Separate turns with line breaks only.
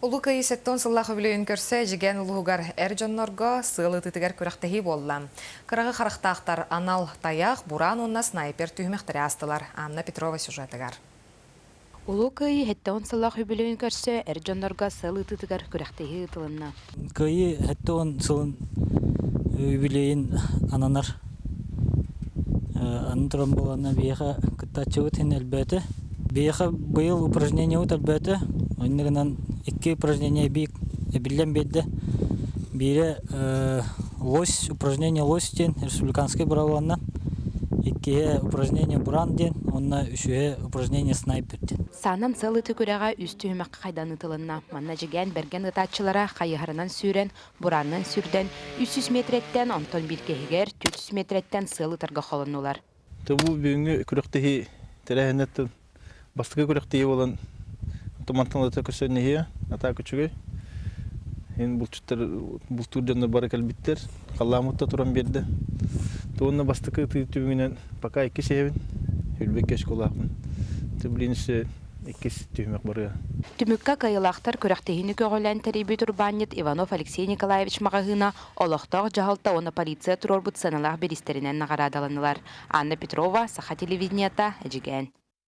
Улуу Кыайыы 70 сыллаах үбүлүөйүн көрсө Эдьигээн улууһугар эр дьоннорго сыал ытыытыгар күрэхтэһии буолла. Кыраҕы харахтаахтар анал тайах, бураан уонна снайпер түһүмэхтэри аастылар. Анна Петрова сюжетыгар.
Улуу Кыайыы 70 сыллаах үбүлүөйүн көрсө эр дьоннорго сыал ытыытыгар күрэхтэһии ыытылынна.
Кыайыы 70 сылын үбүлүөйүн ананар. Аны туран буолана биһиэхэ кыттааччыбыт иһин элбээтэ. Биһиэхэ быйыл упражнениебыт элбээтэ. Инньэ гынан икки упражнение эбии эбиллэн биэрдэ. Биирэ лось, упражнение лось диэн республиканскай быраҕыланна. Иккиһэ упражнение буран диэн уонна үсүһэ упражнение снайпер диэн.
Саанан сыл ыты күрэҕэ үс түһүмэххэ хайдан ыытылынна. Манна Дьигээн бэргэн ытааччылара хайыһарынан сүүрэн, бураанынан сүүрдэн, 300 миэтэрэттэн, онтон биир киһигэр 400 миэтэрэттэн сыал ытарга холоннулар.
Бу бүгүҥҥү күрэхтэһии тэрээһинэ бастакы күрэхтэһии буолан тумантан ылата көрсөн иһиэ, атаак үчүгэй. Ин булчуттар бултуур дьоннор бары кэлбиттэр. Халлааммыт туран биэрдэ. Уонна бастакы ытыы түмүгүнэн пока иккис иһэбин. Үлбэккэ оскуолаахпын. Блин иккис түһүмэх барыа.
Түмүккэ кыайыылаахтар күрэхтэһиини көҕүлээн тэрийбит урбаанньыт Иванов Алексей Николаевич маҕаһыына олохтоох дьаһалта уонна полиция туруорбут сыаналаах бириистэринэн наҕараадаланнылар. Анна Петрова, Саха телевидениета, Эдьигээн.